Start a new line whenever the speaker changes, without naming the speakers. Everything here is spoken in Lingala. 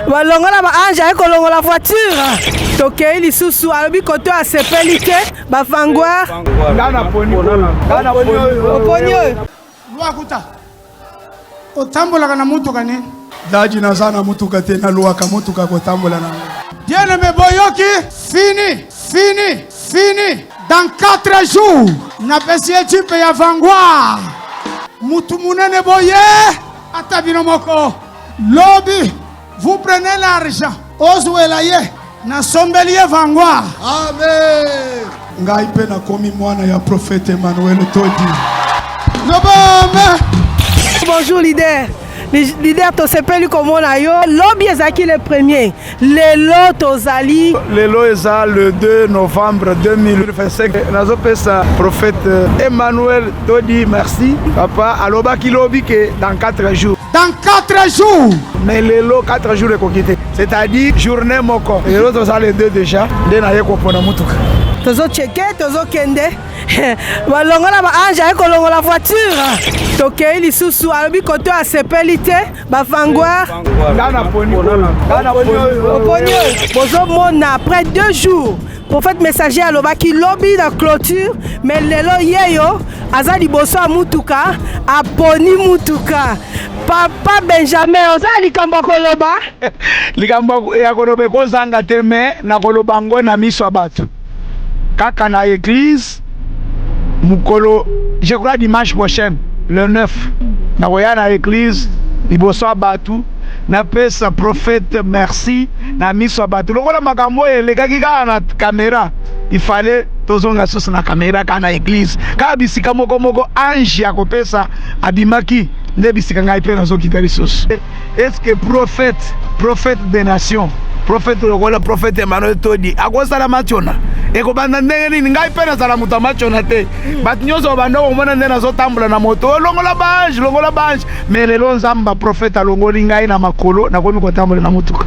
Balongola ba ange aye kolongola voiture. Tokei lisusu alobi koto asepeli te ba vanguard.
Nga na poni oyo. Nga na poni oyo.
Oponi oyo.
Lwakuta. Otambolaka na motuka nini?
Dadi naza na motuka te naluaka motuka kotambola na yango.
Bien aimé boyoki fini fini fini dans 4 jours napesi ye jipe ya vanguard mutu munene boye ata bino moko lobi vous prenez l'argent ozwela ye nasombeli ye vanguard.
Amen. Ngai mpe nakomi mwana ya prophète Emmanuel Todi.
Lobame.
Bonjour leader. Leader tosepeli komona yo. Lobi ezalaki le premier. Lelo tozali.
Lelo eza le 2 novembre 2025. Nazopesa prophète Emmanuel Todi merci. Papa alobaki lobi ke dans 4 jours.
Dans 4 jours.
Mais lelo 4 jours ekoki te. C'est-à-dire journée moko. Lelo toza le 2 déjà nde naye kopona mutuka.
Tozocheke tozokende balongola ba ange aye kolongola voiture tokei lisusu alobi koto asepeli te ba vanguard
Nga na poni oyo. Nga na poni oyo.
Oponi oyo bozomona après 2 jours prophète messager alobaki lobi na clôture mais lelo yeyo aza liboso ya mutuka aponi mutuka. Papa Benjamin oza na likambo ya koloba?
Likambo ya koloba ekozanga te mais nakoloba yango na miso ya bato kaka na eglise mokolo je crois dimanche prochain le 9 nakoya na eglise liboso ya bato napesa prophète merci na miso ya bato lokola makambo oyo elekaki kaka na kamera il fallait tozonga susu na kamera kaka na eglise kaka bisika moko moko ange akopesa abimaki nde bisika ngai mpe nazokita lisusu. Est-ce que prophète, prophète des nations, prophète lokola prophète Emmanuel Todi akosala machona ekobanda ndenge nini? Ngai mpe nazala moto ya machona te. Bato nyonso babanda komona nde nazotambola na moto, olongola baange, longola baange. Mais lelo Nzambe ba prophète alongoli ngai na makolo, nakomi kotambola na motuka.